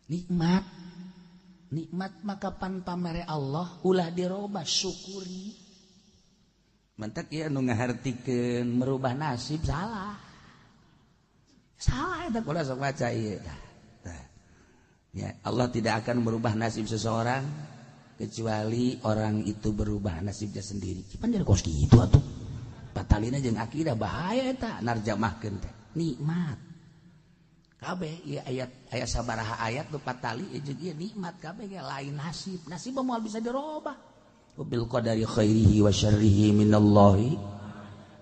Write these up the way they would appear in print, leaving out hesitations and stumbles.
Nikmat. Nikmat maka pan pamere Allah ulah dirobah, syukuri. Mantak ieu anu ngahartikeun merubah nasib salah. Salah eta kula sok maca ieu. Ya, Allah tidak akan merubah nasib seseorang kecuali orang itu berubah nasibnya sendiri. Pan jadi kos kitu atuh. Batalina jeung akidah bahaya eta narjamahkeun teh. Nikmat. Kabeh ieu ayat aya sabaraha ayat nu patali jeung ieu nikmat kabeh ge lain nasib. Nasib moal bisa dirobah. Bil qadari khairihi wa syarrihi minallahi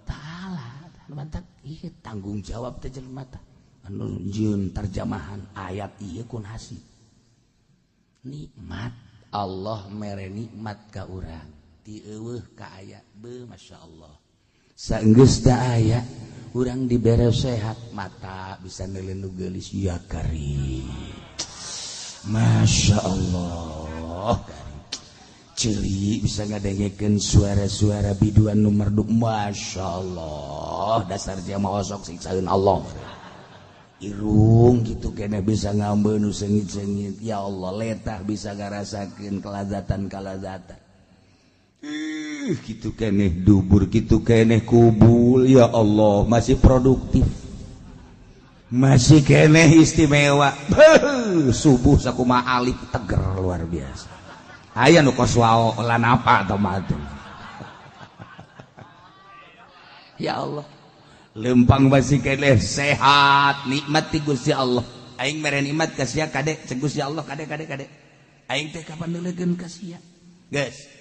ta'ala. Mantak ieu tanggung jawab teh jelema teh. Anu jeung terjemahan ayat ieu ku nasib. Nikmat Allah mere nikmat ka urang. Ti eueuh ka aya beuh masyaallah. Saenggeus da aya urang dibere sehat, mata bisa neuleun nu geulis ya karim. Masya Allah karim. Ceuli bisa ngadengekeun suara-suara biduan nu merdu masya Allah. Dasar jama osok siksaeun Allah. Irung gitu kena bisa ngambeun nu seungit-seungit ya Allah, letah bisa ngarasakeun kelazatan-kelazatan. Gitu keneh dubur, gitu keneh kubul ya Allah, masih produktif, masih keneh istimewa. Beuh, subuh sakumaha alif teger luar biasa. Aya nu kos wao lan apa atau mah. Ya Allah, lempang masih keneh sehat, nikmat ti Gusti Allah. Aing mere nikmat ka sia kade, cek Gusti Allah kade kade kade. Aing teh kapan neulekeun ka sia? Geus.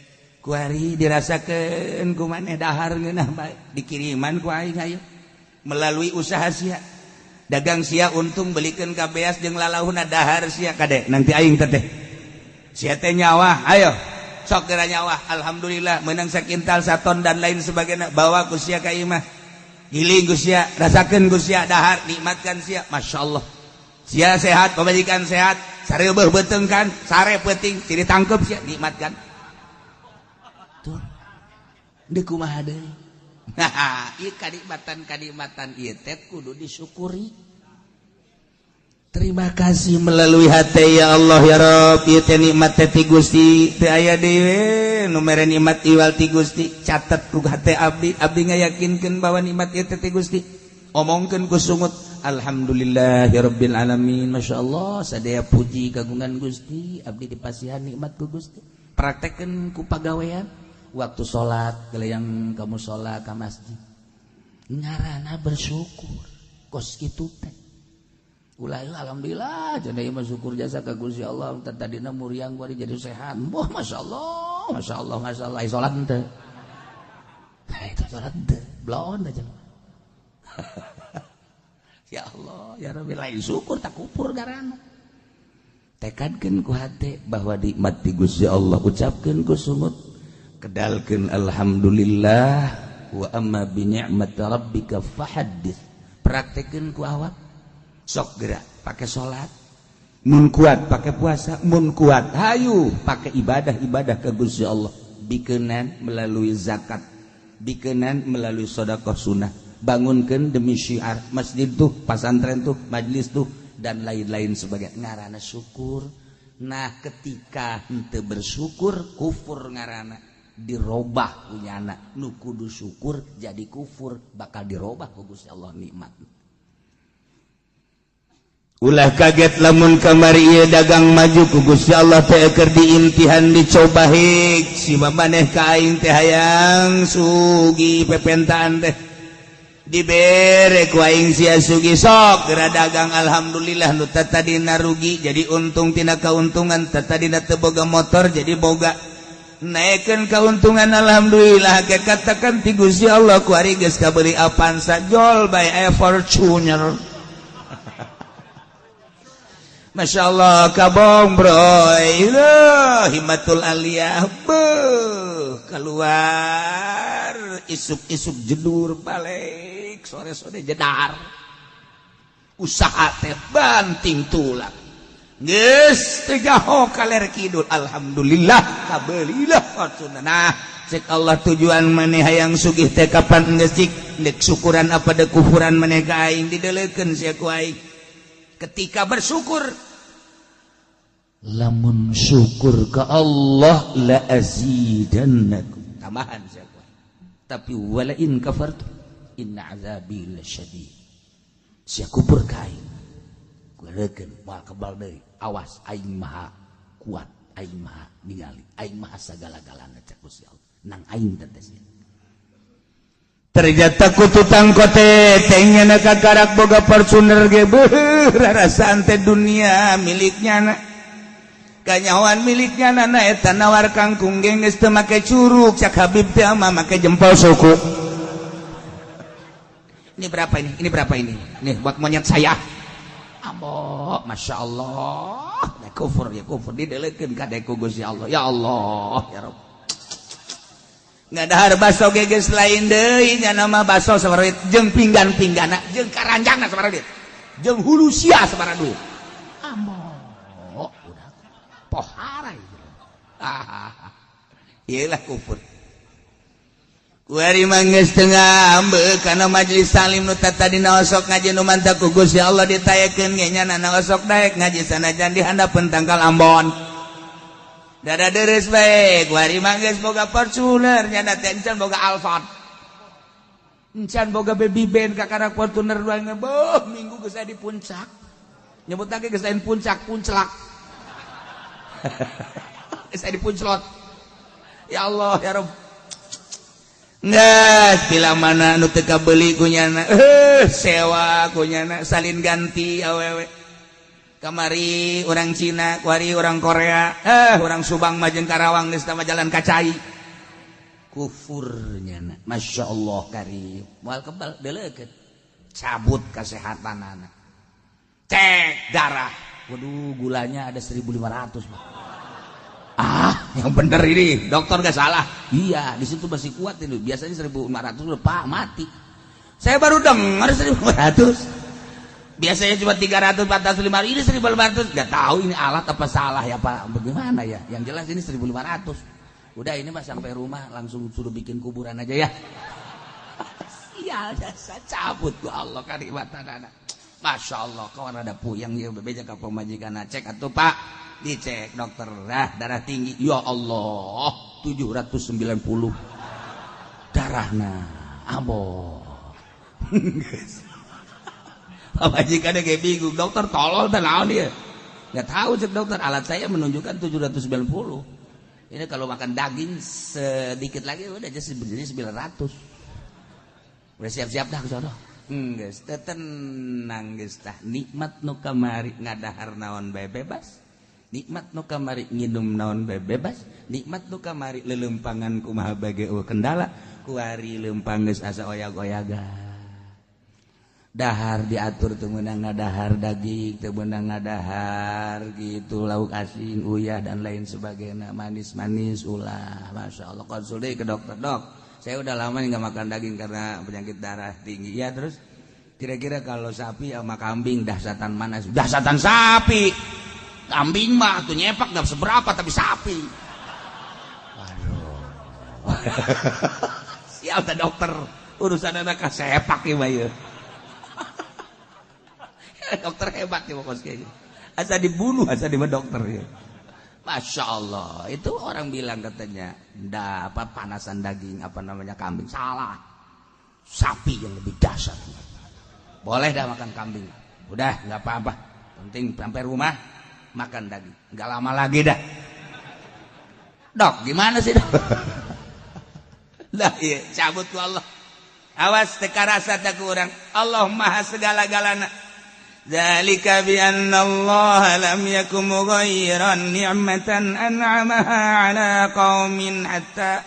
Kuari dirasakeun ku maneh dahar ngeunah bae, dikiriman ku aing ayo melalui usaha sia. Dagang sia untung belikeun ka beas jeung lalahuna dahar sia kade, nanti aing teh. Sia teh nyawa, ayo sok geura nyawa. Alhamdulillah menang sakintal saton dan lain sebagainya, bawa ku sia ka imah. Giling ku sia, rasakeun ku sia dahar, nikmatkan sia, masyaallah. Sia sehat, pamajikan sehat, sareubeuh beuteung kan, sare peuting, ciri tangkep sia, nikmatkan. Tuh. Deuk kumaha deui? Nah, ieu kanikmatan-kanikmatan ieu teh kudu disyukuri. Terima kasih melalui hati ya Allah ya Rabb, ieu teh nikmat teh ti Gusti, teu aya deui nu mere nikmat iwal ti Gusti. Catet ku hate abdi, abdi ngayakinkeun bahwa nikmat ieu teh ti Gusti. Omongkeun ku sungut, alhamdulillahirabbil alamin, masyaallah sadaya puji kagungan Gusti, abdi dipasihan nikmat ku Gusti. Praktekkeun ku pagawean. Waktu sholat, yang kamu sholat ke masjid, ngarana bersyukur, kos kitu teh. Ulah alhamdulillah, jadi mah syukur jasa ka Gusti Allah, tadina muriang bari jadi sehat. Wah, masyaallah, masyaallah, masyaallah, ai sholat henteu. Itu sholat henteu, bloon aja. Ya Allah, ya Rabbi, lain syukur tak kupur garana. Tekadkeun ku hate bahwa nikmat ti Gusti Allah, ucapkeun ku sungut. Kedalkeun alhamdulillah wa amma bi ni'mati rabbika fahaddits. Praktekeun ku awak. Sok gerak pakai salat, mun kuat pakai puasa, mun kuat hayu pakai ibadah-ibadah ke Gusti Allah. Bikeunan melalui zakat, bikeunan melalui sedekah sunnah, bangunkeun demi syiar masjid tuh, pasantren tuh, majlis tuh, dan lain-lain sebagai ngarana syukur. Nah, ketika henteu bersyukur kufur ngarana. Dirobah punya anak nu kudu syukur jadi kufur, bakal dirobah ku Gusti Allah nikmat. Ulah kaget lamun kamari ieu dagang maju ku Gusti Allah teh keur diimtihan dicoba hik si maneh ka aing teh hayang sugi pepentaan teh dibere ku aing sia sugi sok geura dagang alhamdulillah nu tadina rugi jadi untung tina kauntungan, tadina teu boga motor jadi boga, naikkan keuntungan alhamdulillah. Ke katakan ti Gusti Allah ku ari geus kabeli Avanza jol by aya Fortuner. Masya Allah kabong bro, himmatul aliyah beuh keluar isuk-isuk jedur balik sore-sore jedar usaha teh banting tulang geus teu jaho kaler kidul alhamdulillah kabelilah Fortuner. Nah cek Allah tujuan maneh hayang sugih teh kapan geus cik deuk syukuran apa deuk kufuran maneh ka aing dideulekeun sia ku aing. Ketika bersyukur Lamun syukur ke Allah, la azidannakum, tambahan sia. Tapi wala in kafartum inna azabi lasyadid. Sia kufur ka aing, gurekeun moal kebal deui. Awas, aing maha kuat, aing maha ningali, aing maha sagala-galana, cek Gusti Allah. Nang aing teh sia. Ternyata ku tukang kote teh nyana kakarak boga Fortuner ge, beuh, rarasaan teh dunia miliknya na. Kanyawan miliknya nana eta nawar kangkung ge geus teu make curuk, cak Habib teh mah make jempol suku. Ini berapa ini? Ini berapa ini? Nih buat monyet saya. Ambo, Masya Allah. Nah, kufur ya kufur didelekeun ka ku Gusti Allah. Ya Allah, ya Rabb. Ngadahar baso ge geus lain deui, nya nama baso sabaraha duit, jeung pinggan-pinggana, jeung karanjangna sabaraha duit, jeung hulu sia sabaraha duit. Ambo, udah pohara itu. Ah, iyalah kufur. Kuari mah geus teu ngambek kana majelis taklim nu tadina osok ngaji, nu mantap ku Gusti Allah ditayekeun ge nya osok daek ngaji sanajan di handapeun tangkal ambon. Dada deres bae, kuari mah geus boga Fortuner, nya teh encan boga Alphard. Encan boga baby band, kakarak Fortuner dua beuh minggu geus di puncak. Nyebut lagi geus lain puncak, punclak. Geus di punclot. Ya Allah, ya Rabb. Nggak, bila mana nu teu kabeuli kunyana, sewa kunyana, salin ganti awewe. Kamari orang Cina, kuari orang Korea, orang Subang majeng Karawang geus tama jalan kacai. Kufurnya na. Masya Allah karim. Moal kebal deleukeun. Cabut kesehatan anak. Cek darah. Waduh, gulanya ada 1500, Pak. Ah, yang bener ini, dokter gak salah. Iya, di situ masih kuat ini. Biasanya 1500 udah Pak mati. Saya baru dengar 1500. Biasanya cuma 300, 400, 500. Ini 1500. Gak tahu ini alat apa salah ya Pak. Bagaimana ya? Yang jelas ini 1500. Udah ini Mas, sampai rumah langsung suruh bikin kuburan aja ya. Sial, jasa cabut gua Allah karimatan anak. Masya Allah, kawan ada puyeng ya bebeja ka pamajikan, cek atuh Pak. Dicek dokter, dah darah tinggi. Ya Allah, 790 darahna. Ambo. Pamajikan kayak bingung, dokter tolol teh naon dia? Nggak tahu, cek dokter, alat saya menunjukkan 790. Ini kalau makan daging sedikit lagi udah aja sebenarnya 900. Udah siap-siap dah ke sono. Geus teh tenang geus tah, nikmat nu kamari ngadahar naon bae bebas. Nikmat nu kamari nginum naon bae bebas. Nikmat nu kamari lelempangan kumaha bae eueuh kendala. Kuari lempang geus asa oyag-oyagan. Dahar diatur, teu meunang ngadahar daging, teu meunang ngadahar gitu lauk asin, uyah dan lain sebagainya, manis-manis ulah. Masya Allah, konsul deui ke dokter, "Dok, saya udah lama nggak makan daging karena penyakit darah tinggi." "Ya terus kira-kira kalau sapi sama kambing dahsatan mana?" "Dahsatan sapi. Kambing mah tuh nyepak nggak seberapa, tapi sapi." Waduh. Sial teh dokter, urusan anak sepak ya ya. Dokter hebat ya pokoknya. Asa dibunuh, asa di dokter ya. Masya Allah, itu orang bilang katanya, ndak apa panasan daging apa namanya kambing, salah. Sapi yang lebih dahsyat. Boleh dah makan kambing. Udah, nggak apa-apa. Penting sampai rumah makan daging. Nggak lama lagi dah. Dok, gimana sih, Dok? Lah iya, cabut ku Allah. Awas teu karasa tak kurang. Allah maha segala-galana. Zalika bi anna Allah lam yakum mughayyiran ni'matan an'amaha ala qaumin hatta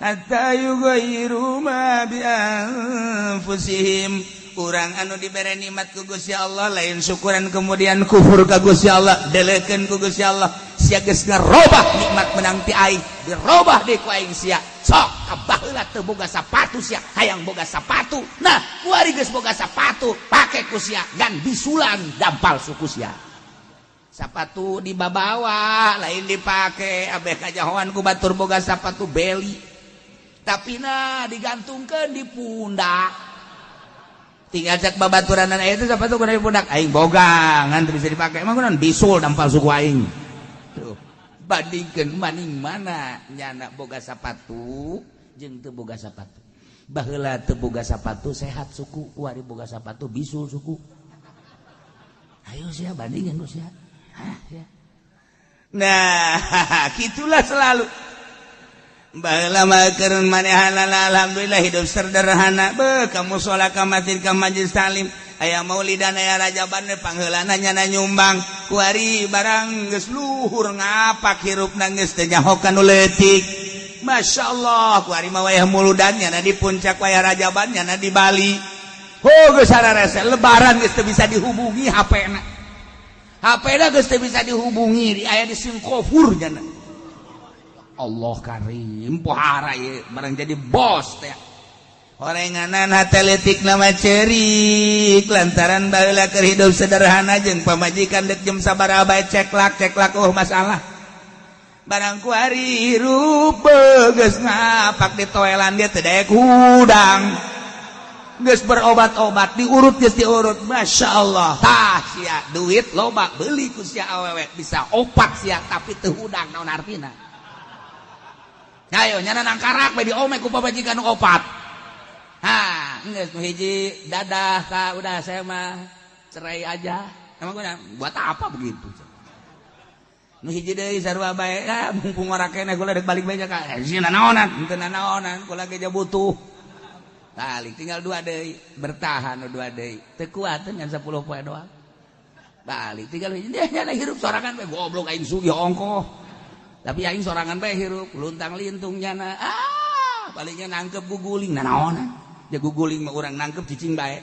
hatta yughayyiru ma bi anfusihim. Urang anu dibere nikmat ku Gusti Allah lain syukuran, kemudian kufur ka Gusti Allah, delekeun ku Gusti Allah. Sia geus ngarobah nikmat menang ti aing, dirobah deui ku aing sia. Sok kabaheula teu boga sapatu, sia hayang boga sapatu. Nah, kuari geus boga sapatu, pake ku sia gan bisulan dampal suku sia. Sapatu dibabawa lain dipake, abeh kajahoan ku batur boga sapatu beli, tapi nah digantungkeun di pundak. Tinggal cek babaturan itu, sepatu kudu di pundak, aing boga ngan teu bisa dipake. Emang kunaon? Bisul dampal suku aing. Tuh, bandingkeun maning mana nyana boga sapatu jeung teu boga sapatu. Baheula teu boga sapatu sehat suku, kuari boga sapatu bisul suku. Ayo sia bandingkeun ku sia. Hah, sia. Nah, gitulah selalu. Baheula mah keur manehanana alhamdulillah hidup sederhana. Beuh, ka musala, ka masjid, ka majlis taklim, aya maulidan, aya rajaban, pangheulana nyana nyumbang. Kuari barang geus luhur ngapak hirupna geus teu nyaho ka nu leutik. Masya Allah, kuari mah wayah muludan nyana di puncak, wayah rajaban nyana di Bali. Oh, geus sararese lebaran geus teu bisa dihubungi HP-na. HP-na geus teu bisa dihubungi, aya di Singapura nyana. Allah karim, pohara ieu barang jadi bos teh. Orenganan hate leutik nama cerik lantaran baheula keur hidup sederhana jeung pamajikan dek jam sabaraha bae ceklak ceklak, oh masalah. Barang kuari hirup geus ngapak di toelan dia teu daek hudang. Geus berobat-obat, diurut geus diurut, Masya Allah. Tah sia duit loba beli ku sia awewe bisa opat sia tapi teu hudang, naon artina? Ayo nyana nangkarak bae diome ku pamajikan opat. Ha, geus nu hiji dadah ka udah saya mah cerai aja. Emang gua buat apa begitu? Nu hiji deui sarua bae, ah mumpung ora keneh kula dek balik bae ka. Sieun nanaonan, henteu nanaonan, kula ge butuh. Balik tinggal dua deui, bertahan nu dua deui. Teu kuat ngan 10 poe doang. Balik tinggal hiji, dia nyana hirup sorangan bae, goblok aing sugih ongkoh. Tapi aing sorangan bae hirup, luntang lintung nyana. Ah, palingnya nangkep guguling nanaonan. Ya guguling mah urang nangkep cicing bae.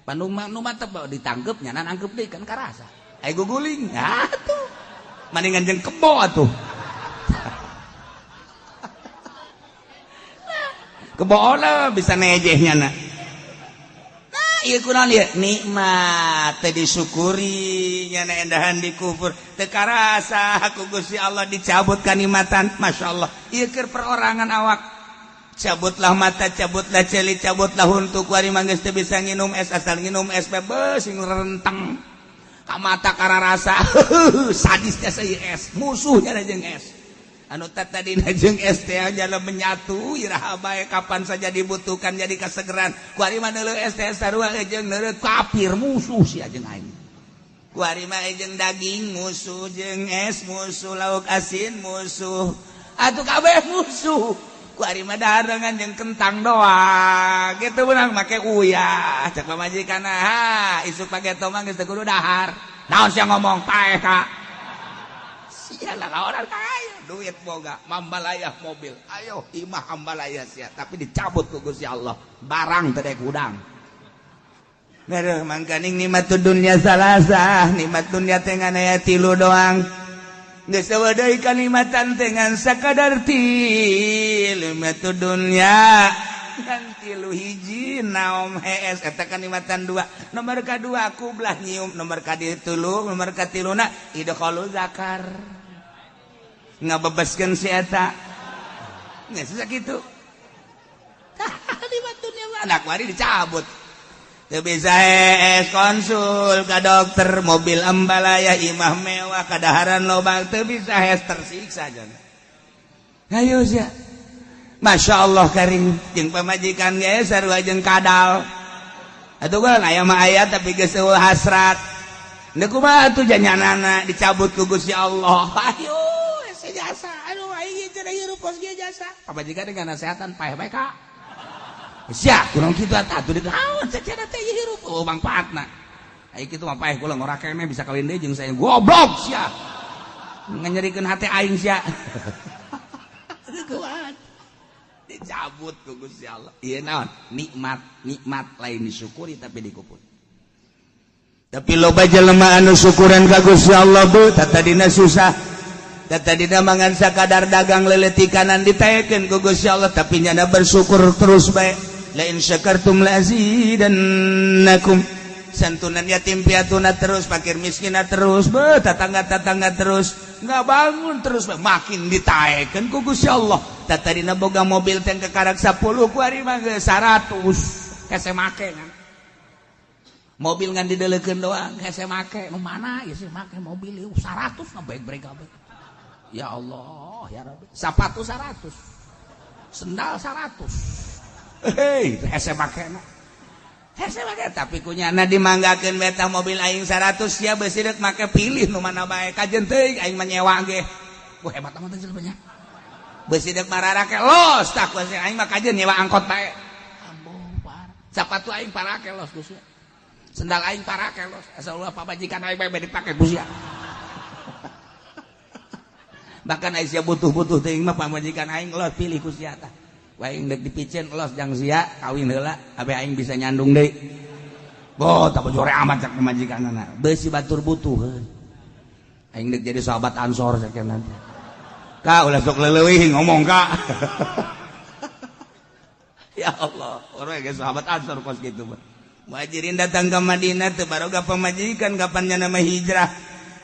Bandung mah nu mantep ditangkep nyana nangkep deui kan karasa. Ai guguling, ah tuh. Mendingan jeung kebo atuh. Kebo lah bisa nejeh nyana. Nah, ieu kunaon ieu? Nikmat teh disyukuri nyana endahan dikufur. Teu karasa ku Gusti Allah dicabut kanikmatan. Masya Allah. Ieu keur perorangan awak. Cabutlah mata, cabutlah ceuli, cabutlah huntu, kuari mah geus teu bisa nginum es, asal nginum es bebas sing renteng. Ka mata kararasa sadisnya saya es, musuhnya jeung es. Anu tadina jeung es teh jalan menyatu iraha bae kapan saja dibutuhkan jadi kasegeran. Kuari mah neuleuh es teh sarua jeung neuleuh kafir, musuh sia jeung aing. Kuari mah jeung daging musuh, jeung es musuh, lauk asin musuh, atuh kabeh musuh. Kuari mah dahareungan jeung kentang doang gitu beunang make uyah. Cek pamajikan, ha isuk pake mah geus teu kudu dahar. Naon sia ngomong paeh ka? Sialah orang kaya duit boga mambalayah mobil, ayo imah ambalaya sia, tapi dicabut ku Gusti Allah barang teu daek hudang. Aduh, mangkaning nikmat dunya salasah, nikmat dunya teh ngan aya tilu doang. Geus eueuh deui kanikmatan teh ngan sakadar tilu, nikmat dunya ngan tilu. Hiji naom hees eta kanikmatan, dua nomor kadua kublah nyium, nomor katilu, nomor katiluna idkhalu zakar ngabebaskeun si eta. Geus sakitu. Nikmat dunya mah anak wari dicabut. Teu bisa hees konsul ka dokter, mobil ambalaya, imah mewah, kadaharan loba, teu bisa hees, tersiksa jana. Ayo sia. Masya Allah karim jeung pamajikan ge sarua jeung kadal. Atuh kan aya mah aya tapi geus eueuh hasrat. Deuk kumaha atuh janyanana dicabut ku Gusti Allah. Ayo hese jasa. Aduh aing cenah hirup kos ge jasa. Pamajikan dengan nasehatan paeh bae ka. Sia kunaon kitu atuh deuk naon cenah teh hirup oh mangfaatna. Ai kitu mah paeh kula ngora keneh bisa kawin deui jeung saya. Goblok sia. Nganyerikeun hate aing sia. Kuat. Dicabut ku Gusti Allah. Ieu naon? Nikmat, nikmat lain disyukuri tapi dikupur. Tapi loba jelema anu syukuran ka Gusti Allah bu, tadina susah. Tadina mangan sakadar dagang leuleutikanan ditaekeun ku Gusti Allah, tapi nyana bersyukur terus bae. La in syakartum la azidannakum. Santunan yatim piatuna terus, fakir miskina terus, be tetangga-tetangga terus, nggak bangun terus, makin ditaekeun ku Gusti Allah. Tadina boga mobil teh kekarak 10 ku ari mah geus 100 hese make kan. Mobil ngan dideleukeun doang hese make, nu mana ieu sih make mobil ieu 100 ngabaik-baik kabeh. Ya Allah, ya Rabbi. Sapatu 100. Sendal 100. Hei, hese makena. Hese make tapi kunyana dimanggakeun beta mobil aing 100 sia beusi deuk make pilih nu mana bae kajen teuing aing mah nyewa ge. Wah hebat amat jelema nya. Beusi deuk mararake los tah ku aing mah kajen nyewa angkot bae. Ambung parah. Sapatu aing parake los ku sia. Sendal aing parake los. Asa ulah pamajikan aing bae dipake ku sia. Bahkan aing sia butuh-butuh teuing mah pamajikan aing los pilih ku sia tah. Aing dek dipicen los jang sia kawin heula abe aing bisa nyandung deui. Boh tak bojore amat cak pamajikanana. Beusi batur butuh. Aing dek jadi sahabat Ansor sakieu nanti. Ka ulah sok leuwih ngomong ka. Ya Allah, orang ge sahabat Ansor kos kitu mah. Muhajirin datang ke Madinah teu baroga pamajikan kapan nya nama hijrah.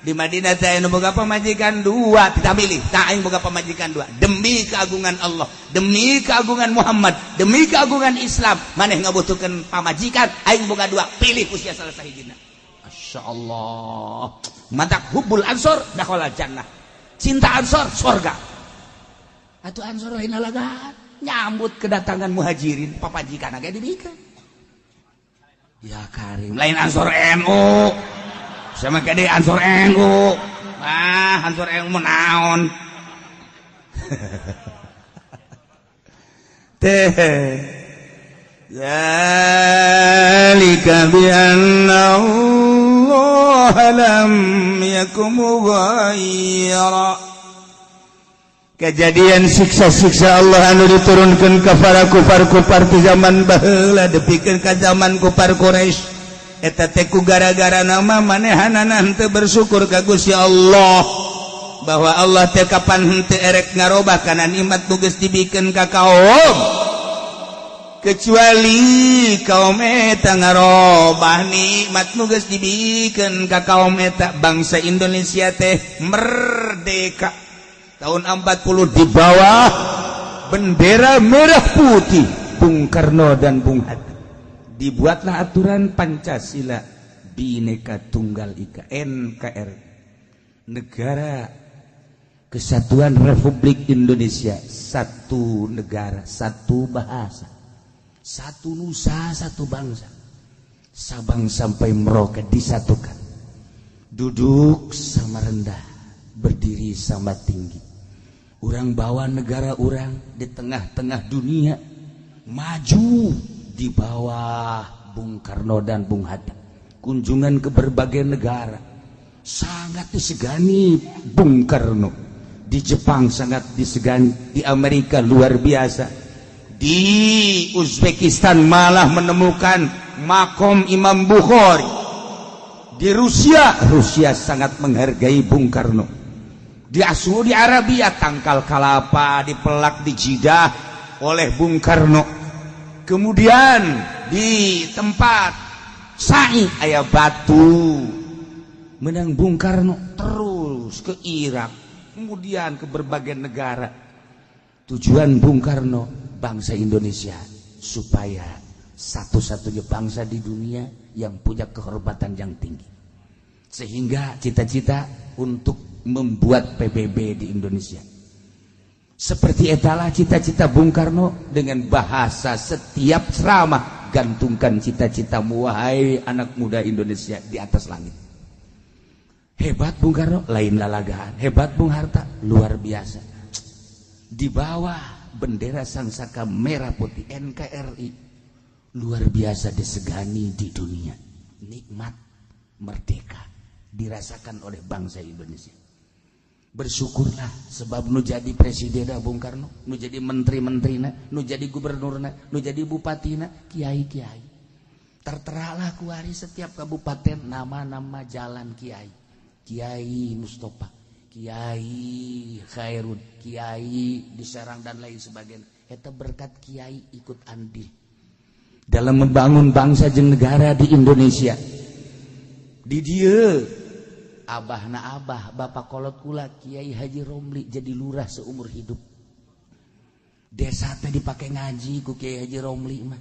Di Madinah teh anu boga pamajikan dua, tidak milih. Tah aing boga pamajikan dua. Demi keagungan Allah, demi keagungan Muhammad, demi keagungan Islam, maneh ngabutuhkeun pamajikan, aing boga dua, pilih ku sia salah sahijina. Masyaallah. Matak hubbul ansor dakhala jannah. Cinta ansor sorga. Atuh ansor lain lalagaan, nyambut kedatangan muhajirin, papajikan ge dibikeun. Ya Karim, lain ansor NU. Sama kade Ansor NU. Ah, Ansor NU naon. Teh. Zalika bi anna Allah lam yakum mughayyira. Kejadian siksa-siksa Allah anu diturunkan ka para kufar-kufar di zaman baheula depikeun ka zaman kufar Quraisy. Eta teh ku gara-gara nama manehanana henteu bersyukur ka Gusti Allah bahwa Allah teh kapan henteu erek ngarobah kana nikmat nu geus dibikeun ka kaum kecuali kaum eta ngarobah nikmat nu geus dibikeun ka kaum eta. Bangsa Indonesia teh merdeka tahun 40 di bawah bendera merah putih Bung Karno dan Bung Hatta. Dibuatlah aturan Pancasila Bhinneka Tunggal Ika NKRI, Negara Kesatuan Republik Indonesia, satu negara, satu bahasa, satu nusa, satu bangsa. Sabang sampai Merauke disatukan. Duduk sama rendah, berdiri sama tinggi. Urang bawa negara urang di tengah-tengah dunia maju di bawah Bung Karno dan Bung Hatta. Kunjungan ke berbagai negara sangat disegani Bung Karno. Di Jepang sangat disegani, di Amerika luar biasa, di Uzbekistan malah menemukan makom Imam Bukhari. Di Rusia, Rusia sangat menghargai Bung Karno. Di Saudi Arabia tangkal kalapa dipelak di Jidah oleh Bung Karno. Kemudian di tempat sa'i aya batu menang Bung Karno, terus ke Irak, kemudian ke berbagai negara. Tujuan Bung Karno bangsa Indonesia supaya satu-satunya bangsa di dunia yang punya kehormatan yang tinggi. Sehingga cita-cita untuk membuat PBB di Indonesia. Seperti etalah cita-cita Bung Karno dengan bahasa setiap ceramah, gantungkan cita-citamu wahai anak muda Indonesia di atas langit. Hebat Bung Karno, lain lalagaan. Hebat Bung Hatta, luar biasa. Di bawah bendera sangsaka merah putih NKRI, luar biasa disegani di dunia. Nikmat merdeka dirasakan oleh bangsa Indonesia. Bersyukurlah sebab nu jadi presiden Bung Karno, nu jadi menteri-menterina, nu jadi gubernurna, nu jadi bupatina, kiai-kiai. Terteralah kuari setiap kabupaten nama-nama jalan kiai. Kiai Mustafa, Kiai Khairun, Kiai di Serang dan lain sebagainya. Eta berkat kiai ikut andil dalam membangun bangsa jeung negara di Indonesia. Di dieu abah na abah, bapak kolot kula Kiai Haji Romli jadi lurah seumur hidup. Desa teh dipake ngaji ku Kiai Haji Romli mah.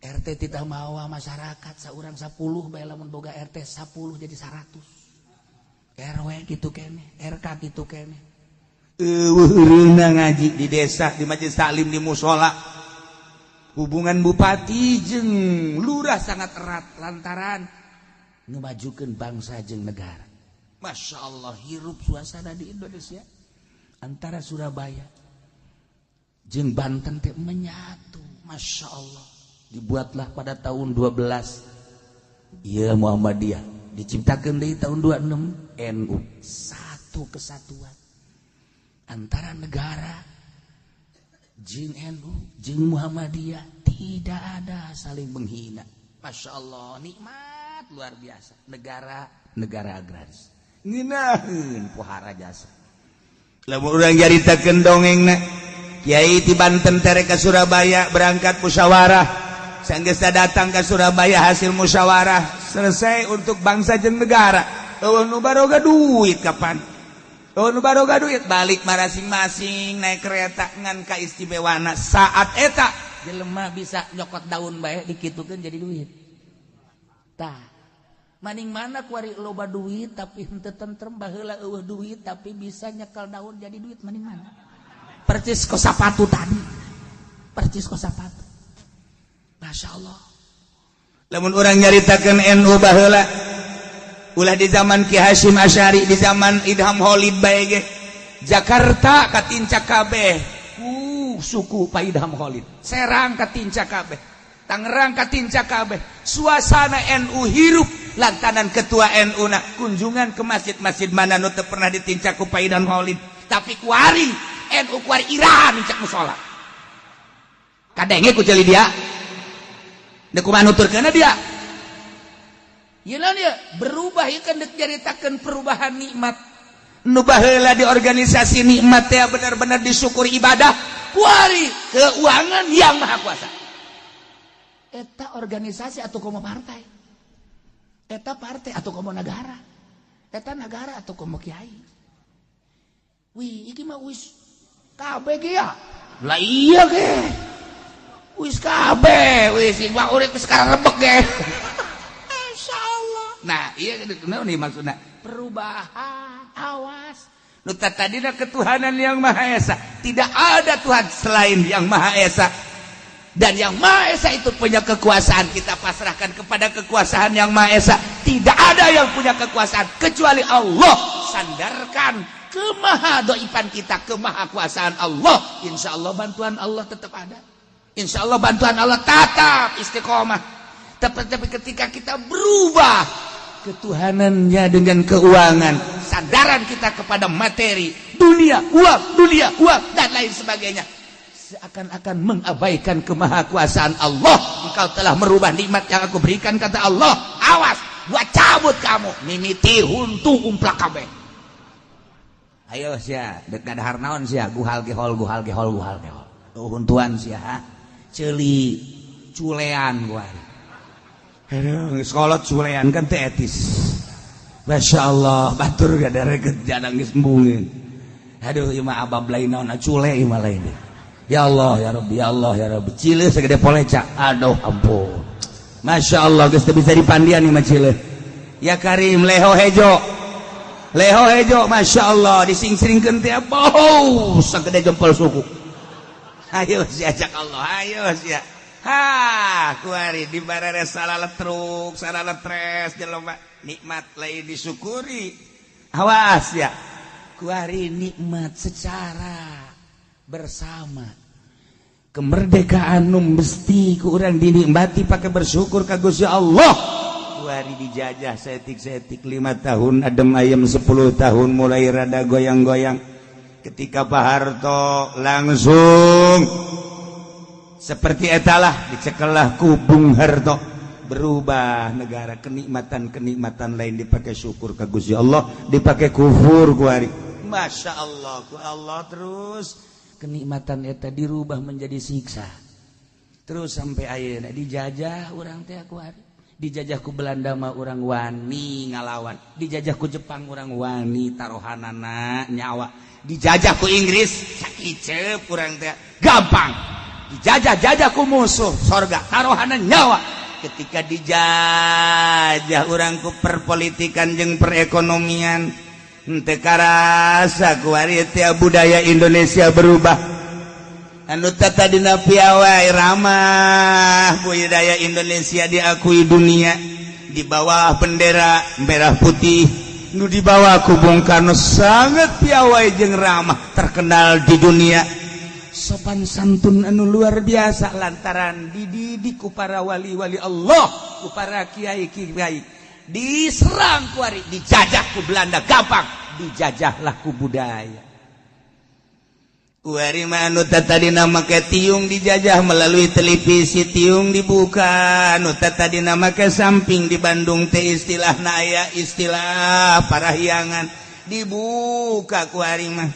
RT tidak mawa masyarakat saurang 10 bae lamun boga RT 10 jadi 100. RW gitu kene, RK gitu kene. Euweuh ngaji di desa, di majelis taklim, di musola. Hubungan bupati jeung lurah sangat erat lantaran ngemajukeun bangsa jeung negara. Masya Allah, hirup suasana di Indonesia antara Surabaya jeung Banten teh menyatu. Masya Allah, dibuatlah pada tahun 12 iya Muhammadiyah, diciptakan dari tahun 26 NU, satu kesatuan antara negara jeung NU jeung Muhammadiyah, tidak ada saling menghina. Masya Allah, nikmat luar biasa. Negara negara agraris ngeunaheun pohara jasa. Lamun urang nyaritakeun dongengna, Kiai di Banten tere ke Surabaya berangkat musyawarah. Sanggeusna datang ke Surabaya, hasil musyawarah selesai untuk bangsa jeung negara. Euweuh nu baroga duit kapan? Euweuh nu baroga duit, balik masing-masing naik kereta ngan kaistimewana saat eta jelema bisa nyokot daun bae dikitukeun jadi duit. Tah, maning mana kuari loba duit tapi henteu tentrem, baheula euweuh duit tapi bisa nyekel daun jadi duit, maning mana? Percis ko sapatu tadi, percis ko sapatu. Masya Allah, lamun urang nyaritakeun NU baheula, ulah di zaman Ki Hasyim Asy'ari, di zaman Idham Holid bae ge, Jakarta katincak kabeh suku Pak Idham Holid, Serang katincak kabeh, Tangerang katincak kabeh. Suasana NU hirup lantaran ketua NU na kunjungan ke masjid-masjid mana nu teu pernah ditincak ku Pak Idham Holid. Tapi kuari NU kuari iraha nincak musola, kadenge ku ceuli dia. Dek kumaha nuturkeunna dia? Ieu naon ieu? Berubah ieu kan, dek nyaritakeun perubahan nikmat. Nu baheula di organisasi nikmat teh benar-benar disyukuri ibadah, kuari keuangan yang maha kuasa. Eta organisasi atau komo partai? Eta partai atau komo negara? Eta negara atau komo kiai? Wih, iki mah wis kabeh ge ya. Lah iya ge. Wis kabeh, wis mah urip wis rebek ge. Masyaallah. Nah, iya naon nih maksudna? Perubahan, awas. Nu tadina ketuhanan yang Maha Esa. Tidak ada Tuhan selain yang Maha Esa. Dan yang Maha Esa itu punya kekuasaan. Kita pasrahkan kepada kekuasaan yang Maha Esa. Tidak ada yang punya kekuasaan kecuali Allah. Sandarkan kemahadoifan kita kemahakuasaan Allah. Insya Allah bantuan Allah tetap ada. Insya Allah bantuan Allah tetap istiqomah. Tapi ketika kita berubah ketuhanannya dengan keuangan, sandaran kita kepada materi, dunia, uang, dunia, uang, dan lain sebagainya, seakan-akan mengabaikan kemahakuasaan Allah. Engkau telah merubah nikmat yang aku berikan, kata Allah. Awas, gua cabut kamu. Mimiti huntu umplak kabeh. Ayo sia, dek dahar naon sia, guhal gehol, guhal gehol, guhal gehol. Tuh huntuan sia, ha? Ceuli culean gua. Aduh, sekolah culean kan teh etis. Masya Allah, batur gak ada reket jangan geus embungin. Aduh, ieu mah abab lain naon, cule ieu mah lain. Ya Allah, ya Rabbi, ya Allah, ya Rabbi. Cile segede poleca. Aduh, ampun. Masya Allah, geus teu bisa dipandian ieu mah cile. Ya Karim, leho hejo. Leho hejo, Masya Allah, dising-singkeun teh bau segede jempol suku. Ayo sia cak Allah, ayo sia. Ha, kuari di barere salah letruk, salah letres jelema nikmat lain disyukuri. Awas ya. Kuari nikmat secara bersama. Kemerdekaan nu mesti ku urang dinikmati pakai bersyukur ka Gusti Allah. Kuari dijajah setik-setik 5 tahun, adem ayem 10 tahun, mulai rada goyang-goyang. Ketika Pak Harto langsung seperti etalah dicekelah ku Bung Harto, berubah negara, kenikmatan-kenikmatan lain dipakai syukur ke Gusti Allah, dipakai kufur kuari. Masya Allah, ku Allah terus kenikmatan eta dirubah menjadi siksa terus sampai ayeuna dijajah urang teh kuari. Dijajah ku Belanda mah urang wani ngalawan, dijajah ku Jepang urang wani taruhanana nyawa, dijajah ku Inggris sakiceup urang teh gampang, dijajah-jajah ku musuh sorga taruhanan nyawa. Ketika dijajah urang ku perpolitikan jeung perekonomian. Henteu karasa kuari teh budaya Indonesia berubah. Anu tadina piawai ramah budaya Indonesia diakui dunia di bawah bendera merah putih nu dibawa ku Bung Karno sangat piawai jeung ramah terkenal di dunia sopan santun anu luar biasa lantaran dididik ku para wali-wali Allah ku para kiai-kiai diserang kuari dijajah ku Belanda gampang dijajahlah ku budaya. Kuari mah anu tadina make tiung dijajah melalui televisi tiung dibuka anu tadina make samping di Bandung teh istilahna aya istilah parahyangan dibuka kuari mah.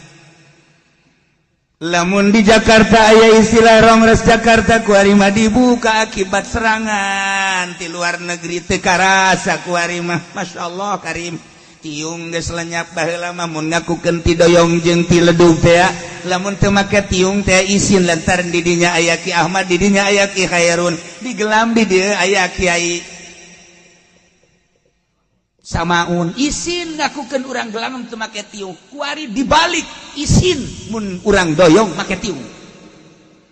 Lamun di Jakarta aya istilah Rongres Jakarta kuari mah dibuka akibat serangan di luar negeri teu karasa kuari mah. Masya Allah karim tiung geus lenyap baheula mah mun ngakukeun ti doyong jeung ti ledug teh lamun teu make tiung teh isin lantaran di dinya aya Ki Ahmad di dinya aya Ki Khairun digelam di dieu aya Kiai Samaun isin ngakukeun urang gelam teu make tiung kuari dibalik isin mun urang doyong make tiung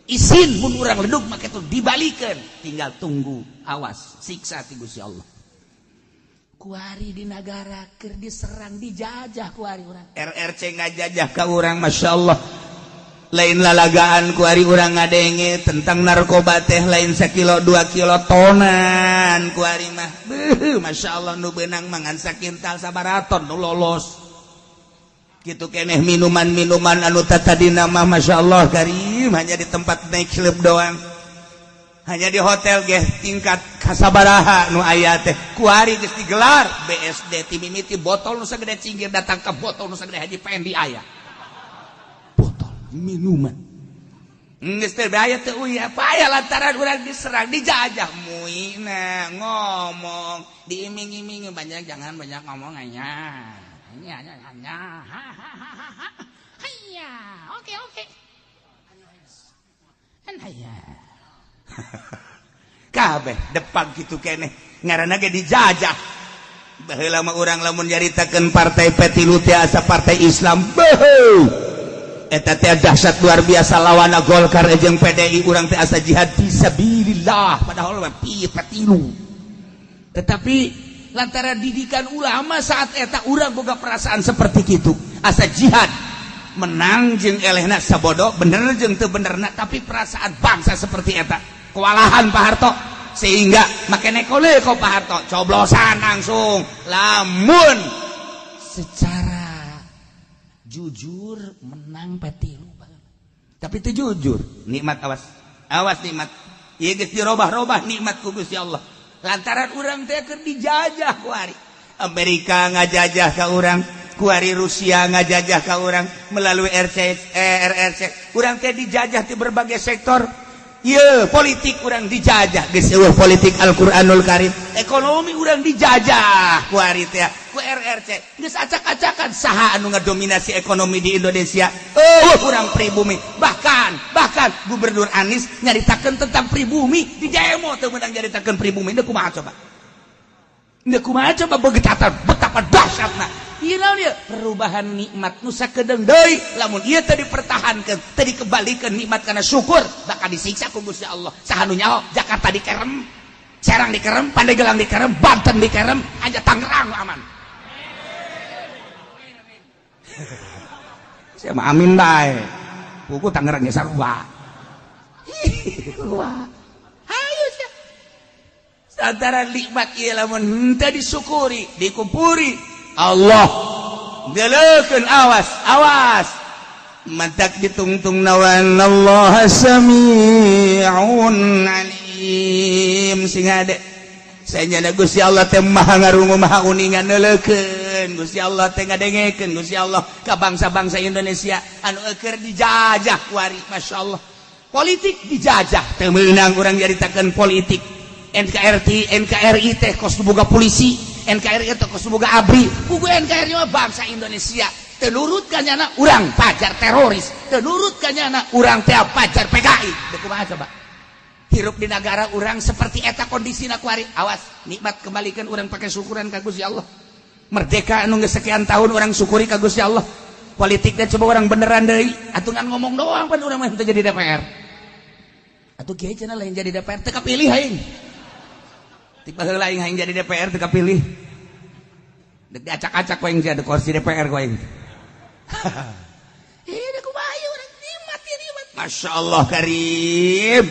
isin mun urang ledug make tiung dibalikeun tinggal tunggu awas siksa ti Gusti Allah. Kuari di negara keur diserang dijajah kuari urang RRC ngajajah ka urang Masya Allah lain lalagaan kuari urang ngadenge tentang narkoba teh lain sakilo 2 kilo tonan kuari mah beuh Masya Allah nu beunang mangan sakintal sabaraton nu lolos kitu keneh minuman-minuman anu tatadina mah Masya Allah karim hanya di tempat naik klub doang hanya di hotel geh tingkat kasabaraha nu aya teh kuari geus digelar BSD ti mimiti botol nu sagede cinggir datang ke botol nu sagede Haji Pendi aya botol minuman geus teh aya teh uy apa aya lantaran urang diserang dijajah muina ngomong diiming-iming banyak jangan banyak ngomong nya nya nya nya ha ha ha ha hayya oke oke hayya kabeh depan gitu keneh ngaranna ge dijajah baheula mah urang lamun nyaritakeun partai P3 teh asa partai Islam beuh eta teh dahsyat luar biasa lawanna Golkar jeung PDI urang teh asa jihad fisabilillah padahal mah P3. Tetapi lantaran didikan ulama saat eta urang boga perasaan seperti kitu asa jihad menang jeung elehna sabodo bener jeung teu benerna tapi perasaan bangsa seperti eta kewalahan Pak Harto sehingga make nekole kok Pak Harto coblosan langsung lamun secara jujur menang P3 tapi itu jujur nikmat awas awas nikmat ieu geus dirobah-robah nikmat ku Gusti Allah lantaran urang teh keur dijajah kuari Amerika ngajajah ka urang kuari Rusia ngajajah ka urang melalui RRC urang teh dijajah di berbagai sektor. Ye, politik urang dijajah geus eueuh politik Al-Qur'anul Karim ekonomi urang dijajah kuari teh ku RRC geus acak-acakan saha anu ngadominasi ekonomi di Indonesia eueuh urang pribumi bahkan Gubernur Anies nyaritakeun tentang pribumi di demo teu meunang nyaritakeun pribumi deuk kumaha coba deuk kumaha coba begetatan betapa dahsyatna ieu naon ieu perubahan nikmat nu sakedeung deui lamun ieu teu dipertahankeun teu dikebalikeun nikmat kana syukur bakal disiksa ku Gusti Allah saha nu nyaho Jakarta dikerem Serang dikerem Pandeglang dikerem Banten dikerem aja Tangerang aman. Saya mah amin bae buku Tangerang ge sarua. Hayu sia antara nikmat ieu lamun henteu disyukuri dikumpuri Allah deleukeun awas awas mantak ditungtung nawan Allah sami'un alim sing ade sanyana Gusti Allah teh maha ngarungu maha uningan neuleukeun Gusti Allah teh ngadengekeun Gusti Allah ka bangsa-bangsa Indonesia anu eueur dijajah kuari masyaallah politik dijajah teu meunang urang nyaritakeun politik NKRI NKRI teh kos boga polisi NKRI teh kos boga ABRI buku NKRI mah bangsa Indonesia teu nurut ka nyana urang pajar teroris teu nurut ka nyana urang teh pajar PKI deuk kumaha coba hirup di negara urang seperti eta kondisina kuari awas nikmat kembalikan urang pakai syukuran ka Gusti Allah Merdeka anu geus sekian tahun, urang syukuri ka Gusti Allah. Politiknya coba urang beneran deui atuh, ngan ngomong doang pan urang mah teu jadi DPR. Atuh kiai cenah lain jadi DPR, teu kapilih aing. Ti baheula aing hayang jadi DPR, teu kapilih. Dek diacak-acak ku aing jadi kursi DPR ku aing. Ini kumaha urang nikmat ya, nikmat. Masya Allah Karim.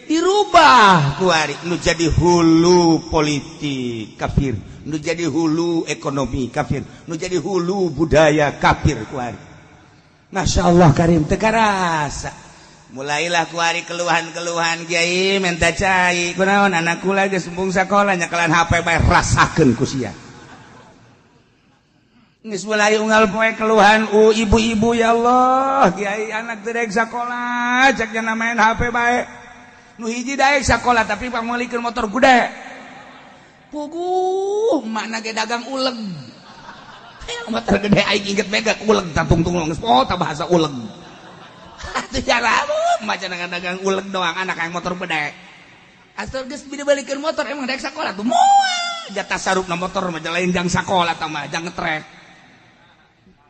Dirubah kuari nu jadi hulu politik kafir, nu jadi hulu ekonomi kafir, nu jadi hulu budaya kafir kuari. Masya Allah Karim, teu karasa. Mulailah kuari keluhan-keluhan, "Kiai, minta cai." "Kunaon?" "Anak kula geus embung sakola, nyekelan HP bae, rasakeun ku sia." Geus mulai unggal poe keluhan ibu-ibu, "Ya Allah, Kiai, anak teu daek sakola, cek main HP bae." Nu hiji daek sakola, tapi pangmeulikeun motor gede. Puguh makna ge dagang uleg. Hayang motor gede, aing inget mega uleg tungtung geus oh ta bahasa uleg. Atuh cara maca dagang uleg doang, anak yang motor gede. Asal geus dibalikeun motor, emang daek sakola tuh moal. Jatah sarupna motor mah lain jang sakola tah mah, jang ngetrek.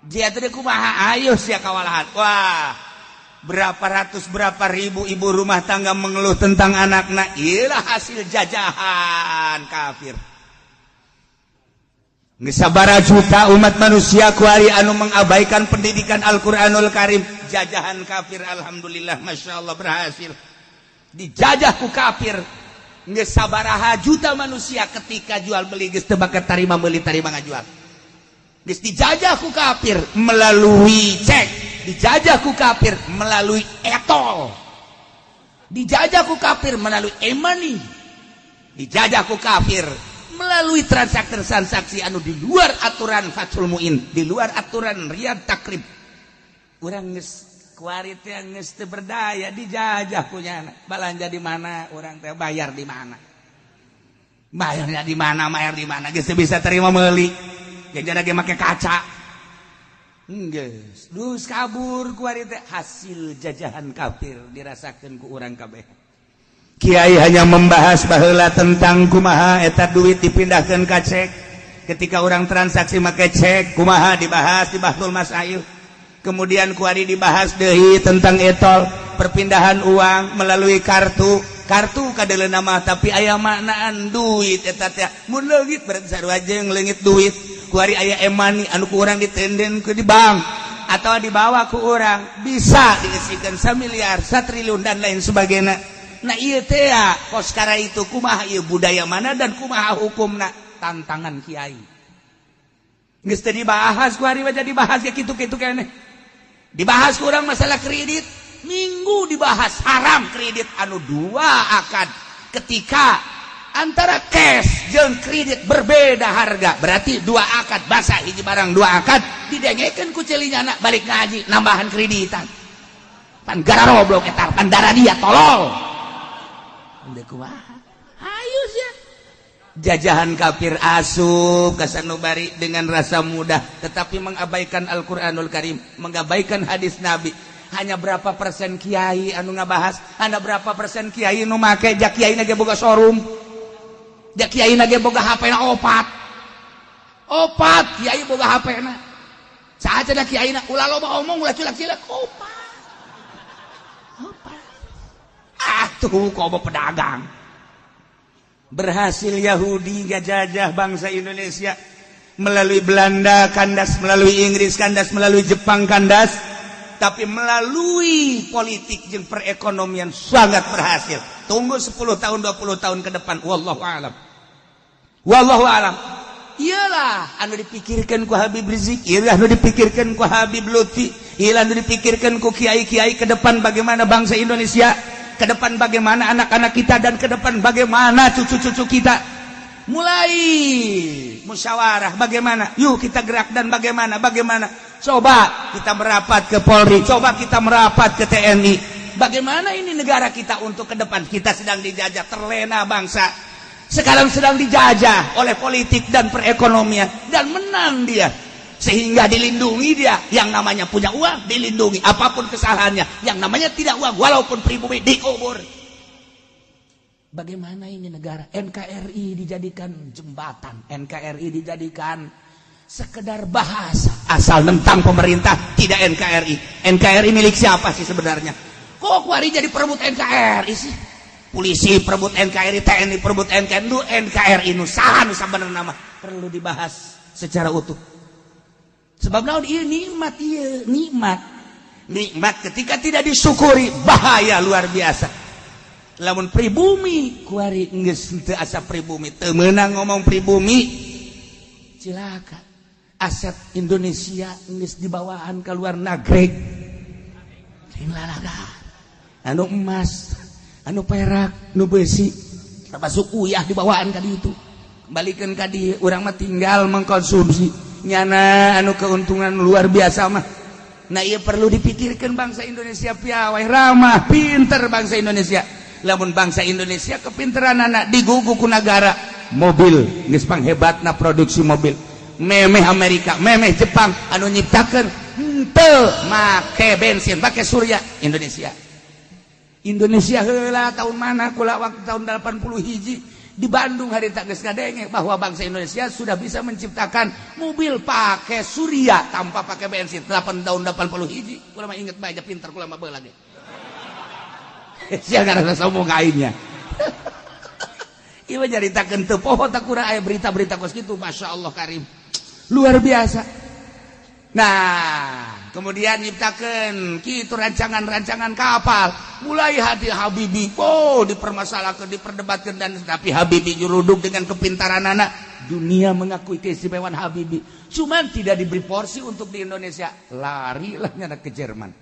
Dia teh kumaha, ayo sia kawalahan. Wah, berapa ratus, berapa ribu ibu rumah tangga mengeluh tentang anakna. Iyalah hasil jajahan kafir. Sabara juta umat manusia kuari anu mengabaikan pendidikan Al-Quranul Karim. Jajahan kafir, alhamdulillah, masya Allah, berhasil dijajah ku kafir. Geus sabaraha juta manusia ketika jual beli geus teu bakat tarima meuli, tarima ngajual. Geus dijajah ku kafir melalui cek, dijajah ku kafir melalui e-tol, dijajah ku kafir melalui e-money, dijajah ku kafir melalui transaksi-transaksi anu di luar aturan Fathul Muin, di luar aturan Riyad Takrib. Urang geus kuari teh geus teu berdaya, dijajah punya. Balanja di mana urang teh, bayar di mana, bayarnya di mana, bayar di mana, geus teu bisa terima meuli, jajan ge make kaca. Geus dus kabur kuari teh, hasil jajahan kafir dirasakeun ku urang kabeh. Kiai hanya membahas baheula tentang kumaha eta duit dipindahkan ka cek. Ketika orang transaksi make cek kumaha, dibahas di Bahtsul Masail. Kemudian kuari dibahas deui tentang e-tol, perpindahan uang melalui kartu. Kartu kadeuleuna mah, tapi aya maknaan duit eta teh mun leungit berarti sarua jeung leungit duit. Kuari aya e-money anu ku urang ditenden ke di bank atau dibawa ku urang, bisa diisikan 1 miliar, 1 triliun, dan lain sebagainya. Nah, iya teh koskara itu kumaha, ieu budaya mana dan kumaha hukumna, tantangan kiai. Geus teu dibahas ku hari mah, jadi dibahas ya kitu-kitu keneh. Dibahas kurang masalah kredit, minggu dibahas haram kredit anu dua akad. Ketika antara cash jeung kredit berbeda harga, berarti dua akad, basa hiji barang dua akad, didengekeun ku celinya anak balik ngaji nambahan kreditan. Pan gara roblok eta, pan darah dia tolol. Ayo sia. Jajahan kafir asup kasanubari dengan rasa mudah, tetapi mengabaikan Al-Qur'anul Karim, mengabaikan hadis Nabi. Hanya berapa persen kiai anu ngabahas, hanya berapa persen kiai nu make, jak kiai ge boga showroom. Jak kiai ge boga HP na opat. Opat kiai boga HP na. Saha cenah kiai na ulah loba omong, ulah cilak-cilak, opat. Opat. Ah tuh komo pedagang. Berhasil Yahudi ngajajah bangsa Indonesia melalui Belanda kandas, melalui Inggris kandas, melalui Jepang kandas, tapi melalui politik jeung perekonomian sangat berhasil. Tunggu 10 tahun, 20 tahun ke depan, wallahu alam, wallahu alam. Iyalah anu dipikirkan ku Habib Rizik, iyalah anu dipikirkan ku Habib Lutfi, iyalah anu dipikirkan ku kiai-kiai ke depan, bagaimana bangsa Indonesia ke depan, bagaimana anak-anak kita, dan ke depan bagaimana cucu-cucu kita. Mulai musyawarah bagaimana, yuk kita gerak, dan bagaimana bagaimana, coba kita merapat ke Polri, coba kita merapat ke TNI, bagaimana ini negara kita untuk ke depan. Kita sedang dijajah, terlena bangsa sekarang sedang dijajah oleh politik dan perekonomian, dan menang dia sehingga dilindungi dia. Yang namanya punya uang dilindungi apapun kesalahannya, yang namanya tidak uang walaupun pribumi dikubur. Bagaimana ini negara? NKRI dijadikan jembatan, NKRI dijadikan Sekedar bahasa asal tentang pemerintah tidak NKRI. NKRI milik siapa sih sebenarnya? Kok kuari jadi perebut NKRI sih? Polisi perebut NKRI, TNI perebut NKRI, nu NKRI nu saha nu sabenerna mah perlu dibahas secara utuh. Sebab naon ieu nikmat, ieu nikmat. Nikmat ketika tidak disyukuri bahaya luar biasa. Lamun pribumi kuari geus teu asa pribumi, teu meunang ngomong pribumi, cilaka. Aset Indonesia geus dibawaan ke luar negeri. Lain lalaga. Anu emas, anu perak, nu besi, termasuk uyah dibawaan ka ditu. Kembalikan ka dieu, urang mah tinggal mengkonsumsi. Nyana anu keuntungan luar biasa mah. Nah, ieu perlu dipikirkan bangsa Indonesia piawai, ramah, pinter bangsa Indonesia. Lamun bangsa Indonesia kepinteran anak digugu ku negara mobil geus panghebatna produksi mobil. Memeh Amerika, memeh Jepang anu nyiptakeun henteu make bensin, make surya Indonesia. Indonesia heula tahun mana kula waktu tahun 80 hiji di Bandung hari tak geus ngadenge bahwa bangsa Indonesia sudah bisa menciptakan mobil pakai surya tanpa pakai bensin 8 tahun 80 hiji. Kula mah inget bae, pinter kula mah baheula ge. Sia ngarasa sombong ka aingnya. Ieu mah nyaritakeun teu poho tak kurang aya berita-berita kos kitu, Masya Allah karim. Luar biasa. Nah, kemudian nyiptakeun kitu rancangan-rancangan kapal. Mulai hati Habibie, oh dipermasalahkan, diperdebatkan, dan tapi Habibie juruduk dengan kepintaran anak. Dunia mengakui keistimewaan Habibie. Cuman tidak diberi porsi untuk di Indonesia. Larilah nyana ke Jerman.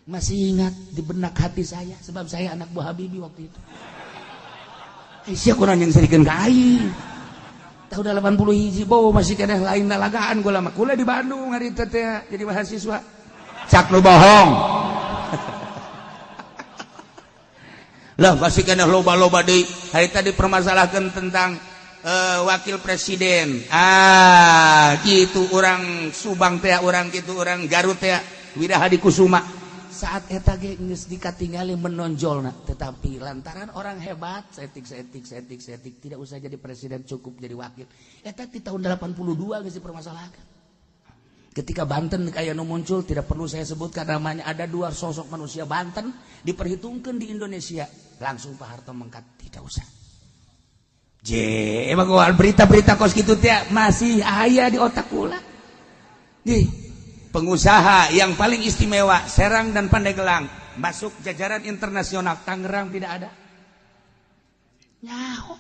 Masih ingat di benak hati saya, sebab saya anak buah Habibie waktu itu. Sia kurang yang serikeun ka aing. Tahun 80 hiji, boh masih keneh lain lalagaan gua lama. Kula di Bandung hari itu teh jadi mahasiswa. Cak nu bohong. Lah masih keneh loba-loba deui. Hari tadi permasalahkan tentang wakil presiden. Ah, gitu orang Subang teh, orang gitu orang Garut teh, Wirahadi Kusuma. Saat eta ge geus dikatingali menonjolna, tetapi lantaran orang hebat setik setik setik setik tidak usah jadi presiden, cukup jadi wakil. Eta di tahun 82 geus dipermasalahkan. Ketika Banten kayak nu muncul, tidak perlu saya sebutkan namanya, ada dua sosok manusia Banten diperhitungkan di Indonesia, langsung Pak Harto mengkat, tidak usah. Je, emang berita-berita kos kitu teh masih aya di otak kula. Nih, pengusaha yang paling istimewa Serang dan Pandeglang masuk jajaran internasional, Tangerang tidak ada. Nyaho.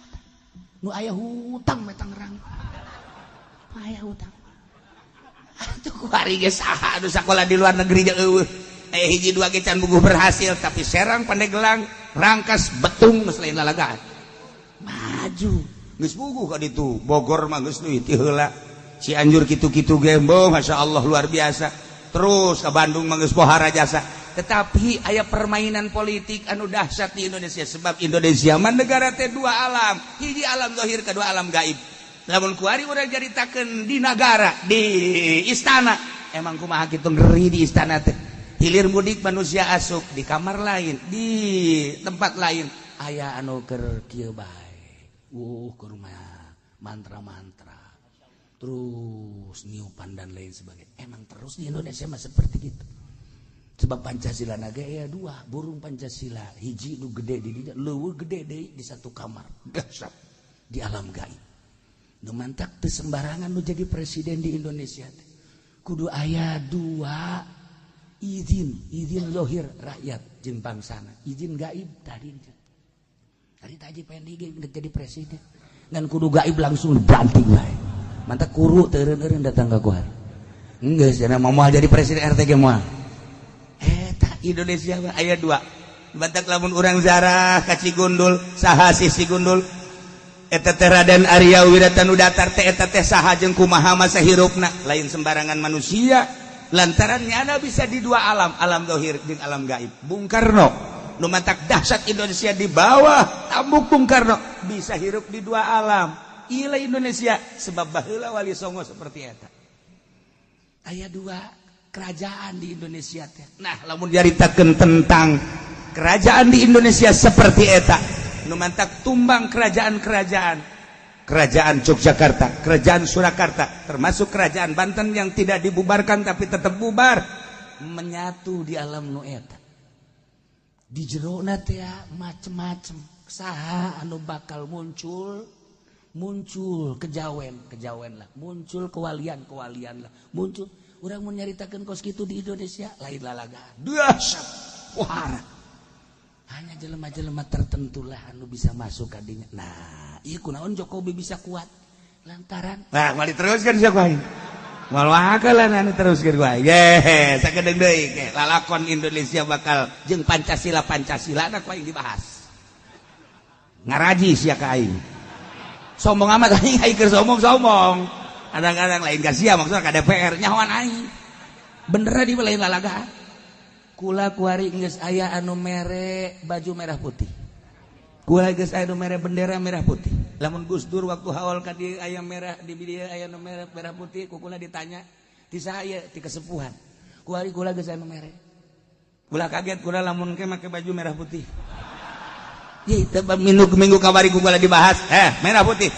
Nu aya hutang mah Tangerang. Aya hutang. Atuh kuari ge saha anu sakola di luar negeri ge eueuh. Hiji dua ge can buguh berhasil, tapi Serang, Pandeglang, Rangkas, Betung geus lain lalagaan. Maju. Geus buguh ka ditu. Bogor mah geus deui ti heula. Cianjur kitu-kitu gembo, Masya Allah luar biasa. Terus ke Bandung mah geus pohara jasa. Tetapi aya permainan politik anu dahsyat di Indonesia, sebab Indonesia mah negara teh dua alam, hiji alam zahir, kedua alam gaib. Lamun kuari urang caritakeun di nagara, di istana, emang kumaha kitu ngeri di istana teh. Hilir mudik manusia asup di kamar lain, di tempat lain aya anu keur kieu bae. Keur mantra-mantra. Terus niupan dan lain sebagainya. Emang terus di Indonesia mah seperti gitu. Sebab Pancasila naga ya dua, burung Pancasila hiji nu gede di dinya, leuweuh gede deui di satu kamar. Dahsyat di alam gaib. Nu mantak teu sembarangan nu jadi presiden di Indonesia teh. Kudu aya dua izin, izin lohir rakyat jeung bangsana, izin gaib tadi. Tadi Haji Pendi ge jadi presiden. Ngan kudu gaib langsung dibanting bae. Mantap kuru teureun-eureun datang ka kuar. Geus cenah moal jadi presiden RT ge moal. Eta Indonesia mah aya dua. Batak lamun urang zarah ka Cigundul, saha sih Cigundul? Eta teh Raden Arya Wiratanudatar teh eta teh saha jeung kumaha masa hirupna? Lain sembarangan manusia. Lantaran nyana bisa di dua alam, alam zahir jeung alam gaib. Bung Karno nu matak dahsyat Indonesia di bawah tambuk Bung Karno bisa hirup di dua alam. Ila Indonesia sebab baheula Wali Songo seperti eta. Aya dua kerajaan di Indonesia teh. Nah, lamun dicaritakeun tentang kerajaan di Indonesia seperti eta, nu mantak tumbang kerajaan-kerajaan. Kerajaan Yogyakarta, Kerajaan Surakarta, termasuk Kerajaan Banten yang tidak dibubarkan tapi tetap bubar, menyatu di alam nu eta. Di jerona teh macem-macem. Saha anu bakal muncul? Muncul kejawen, kejawen lah. Muncul kewalian, kewalian lah. Muncul. Urang mau nyaritakeun kos kitu di Indonesia lain lalaga. Dahsyat. Wah. Hanya jelema-jelema tertentu lah anu bisa masuk ka dinya. Nah, ieu kunaon Jokowi bisa kuat? Lantaran nah, moal diteruskeun sia ku aing. Moal wakalan anu teruskeun ku aing. Ye, sakedeung deui ke lalakon Indonesia bakal jeung Pancasila Pancasila na ku aing dibahas. Ngaraji sia ka aing. Sombong amat aing, aing keur sombong-sombong. Kadang-kadang lain ka sia, maksudna ka DPR nyahoan aing. Bener di lain lalaga. Kula kuari geus aya anu mere baju merah putih. Kula geus aya anu mere bendera merah putih. Lamun Gus Dur waktu haul ka dieu aya merah di dieu aya nu merah merah putih, ku kula ditanya, "Ti saha ieu?" "Ti kesepuhan." Kuari kula geus aya nu mere. Kula kaget kula lamun ke make baju merah putih. Ye, teu minggu minggu kamari ku kula dibahas, merah putih.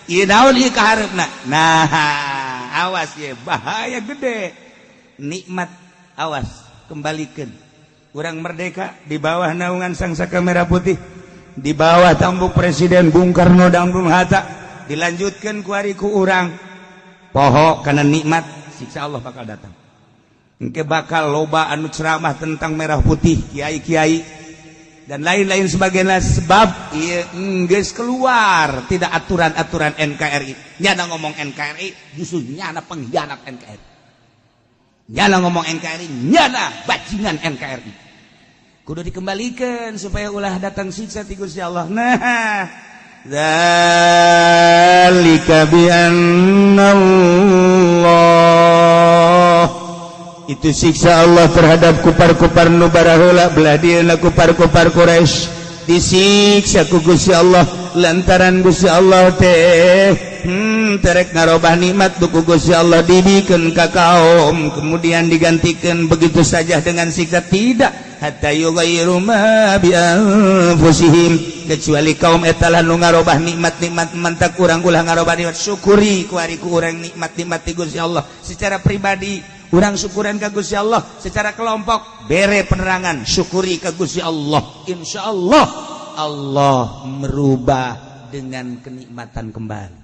Ieu naon ieu kahareupna? Nah, awas ye, bahaya gede. Nikmat awas kembalikan. Urang merdeka di bawah naungan Sang Saka Merah Putih, di bawah tampuk Presiden Bung Karno dan Bung Hatta, dilanjutkan kuari ku urang poho karena nikmat, siksa Allah bakal datang. Engke bakal loba anu ceramah tentang merah putih, kiai-kiai dan lain-lain sebagainya, sebab ieu enggeus keluar tidak aturan-aturan NKRI. Nyana ngomong NKRI justru nyana pengkhianat NKRI. Nyana ngomong NKRI, nyana bajingan NKRI. Kudu dikembalikan supaya ulah datang siksa ti Gusti Allah. Nah, dzalika bi Allah, itu siksa Allah terhadap kupar-kupar nu baraheula, belah dieuna kupar-kupar Quraisy disiksa ku Gusti Allah lantaran Gusti Allah teh terek ngarobah nikmat ku Gusti Allah dibikeun ka kaum, kemudian digantikan begitu saja dengan siksa. Tidak, hatta yughayyiru ma bi anfusihim, kecuali kaum eta lah nu ngarobah nikmat-nikmat. Mantak urang ulah ngarobah nikmat, syukuri kuari ku urang nikmat-nikmat ti Gusti Allah. Secara pribadi urang syukuran ka Gusti Allah, secara kelompok bere penerangan, syukuri ka Gusti Allah, insyaallah Allah merubah dengan kenikmatan kembali.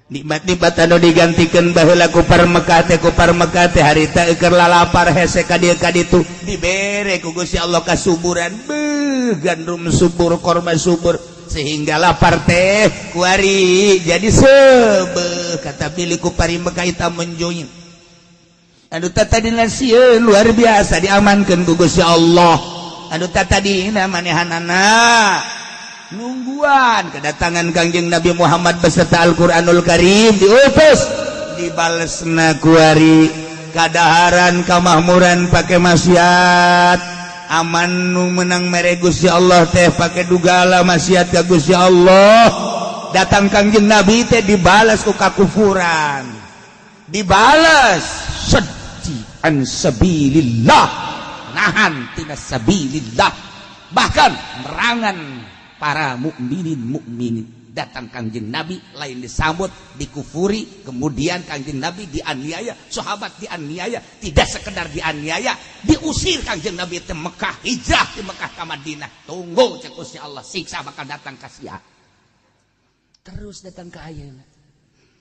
Nikmat-nikmat anu digantikan baheula kupar Mekah teh, kupar Mekah teh harita keur lalapar hese ka dieu ka ditu, dibere ku Gusti Allah kasuburan, beuh, gandum subur, korma subur, sehingga lapar teh kuari jadi sebeh. Kata bilih kupari Mekah eta menjoin anu tadina sieun luar biasa, diamankeun ku Gusti Allah. Anu tadina manehanana nungguan kedatangan Kangjeng Nabi Muhammad beserta Al-Qur'anul Karim diutus, dibalesna kuari kadaharan kamahmuran pakai maksiat. Aman nu menang mere Gusti Allah teh pakai dugala maksiat ka Gusti Allah. Datang Kangjeng Nabi teh dibalas ku kakufuran, dibalas sedih an sabilillah, nahan tina sabilillah, bahkan merangan para mukminin mukminin. Datang Kangjeng Nabi lain disambut, dikufuri, kemudian Kangjeng Nabi dianiaya, sahabat dianiaya. Tidak sekedar dianiaya, diusir Kangjeng Nabi ke Mekah, hijrah di Mekah ke Madinah. Tunggu, cek Gusti Allah, siksa bakal datang ka sia. Terus datang ke ayeuna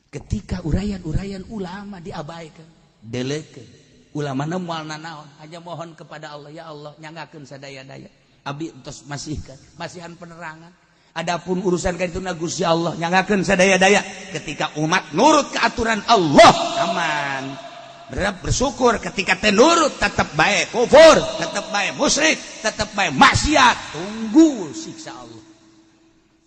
ketika uraian-uraian ulama diabaikan, delekeun ulama moal nanaon, hanya mohon kepada Allah, "Ya Allah, nyanggakeun sadaya-daya abdi entos masihkan masihan penerangan, adapun urusan ka itu Gusti Allah nyanggakeun sadaya-daya." Ketika umat nurut ke aturan Allah, aman. Bersyukur. Ketika teu nurut, tetap baik kufur, tetap baik musyrik, tetap baik maksiat, tunggu siksa Allah.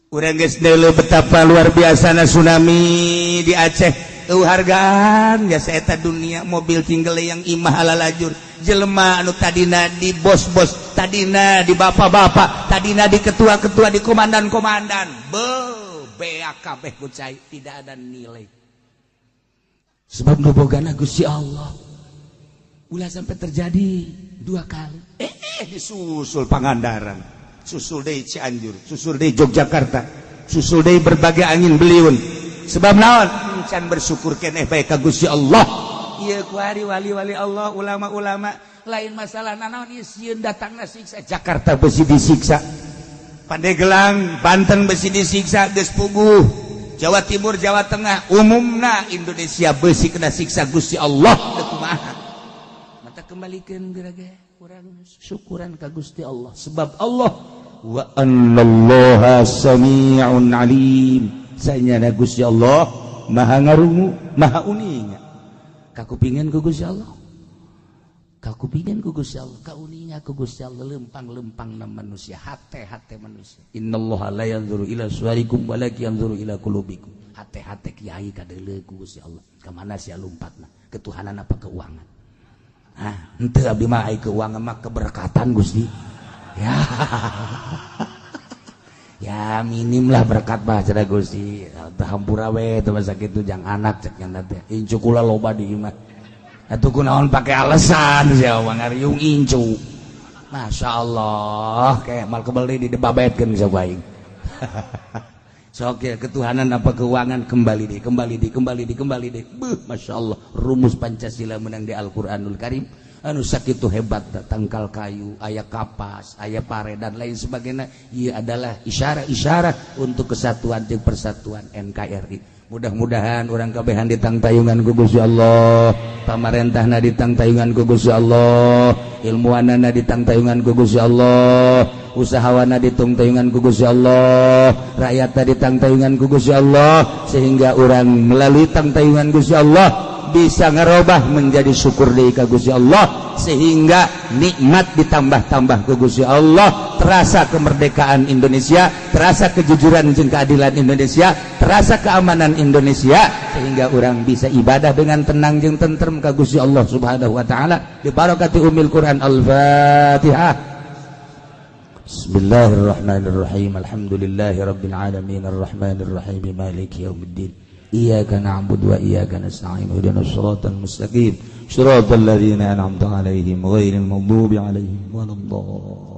Urang geus betapa luar biasa tsunami di Aceh. Tuh hargaan biasa eta dunia, mobil tinggal yang imah ala lajur, jelema anu tadina di bos-bos, tadina di bapak-bapak, tadina di ketua-ketua, di komandan-komandan, be beak kabeh kucai, tidak ada nilai, sebab nu bogana Gusti Allah. Ulah sampai terjadi dua kali. Disusul Pangandaran, susul deui Cianjur, susul deui Yogyakarta. Susul deui berbagai angin beliun. Sebab naon? Can bersyukur keneh bae ka Gusti Allah. Ieu kuari wali-wali Allah, ulama-ulama lain masalah nanaon ieu sieun datangna siksa. Jakarta besi disiksa. Pandeglang, Banten besi disiksa geus puguh. Jawa Timur, Jawa Tengah, umumna Indonesia besi kena siksa Gusti Allah. Teu kumaha? Mata kembalikan geura urang syukuran ka Gusti Allah, sebab Allah wa annallaha sami'un alim. Sanyana Gusti Allah maha ngarungu, maha uninga. Kakupingan ku Gusti Allah, kakupingan ku Gusti Allah, kauninga ku Gusti Allah lempang-lempang na manusia, hate-hate manusia. Innallaha la yanzuru ila suwarikum walakin yanzuru ila qulubikum. Hate-hate kiai kadeuleu ku Gusti Allah. Kamana sia lumpatna? Ketuhanan apa keuangan? Ah, henteu, abdi mah ai keuangan mah keberkatan Gusti. Ya. Ya minim lah berkat mah cenah Gusti. Teu hampura we teu masa kitu jang anak cek nya teh. Incu kula loba di imah. Atuh kunaon pake alasan sia mah ngariung incu. Masya Allah, kayak mal kebeli di debabetkeun bisa aing. Sok ya, ketuhanan apa keuangan, kembali deh, kembali deh, kembali deh, kembali deh. Beuh, Masya Allah, rumus Pancasila menang di Al-Qur'anul Karim. Anu sakitu hebat tangkal kayu, aya kapas, aya pare dan lain sebagainya. Ia adalah isyarat-isyarat untuk kesatuan dan persatuan NKRI. Mudah-mudahan urang kabehan ditangtayungan ku Gusti Allah, pamarentahna ditangtayungan ku Gusti Allah, ilmuwanana ditangtayungan ku Gusti Allah, usahawana ditangtayungan ku Gusti Allah, rakyatna ditangtayungan ku Gusti Allah, sehingga urang melalui tangtayungan Gusti Allah bisa ngerubah menjadi syukur deui ka Gusti Allah, sehingga nikmat ditambah-tambah ke Gusti Allah, terasa kemerdekaan Indonesia, terasa kejujuran jeung keadilan Indonesia, terasa keamanan Indonesia, sehingga orang bisa ibadah dengan tenang jeung tentrem ka Gusti Allah Subhanahu wa taala. Bi barakati umil Quran. Al-Fatihah. Bismillahirrahmanirrahim. Alhamdulillahirabbil alamin arrahmanirrahim maliki yaumiddin. Iyyaka na'budu wa iyyaka nasta'in ihdinas siratal mustaqim siratal ladzina an'amta 'alaihim ghairil maghdubi 'alaihim waladdallin.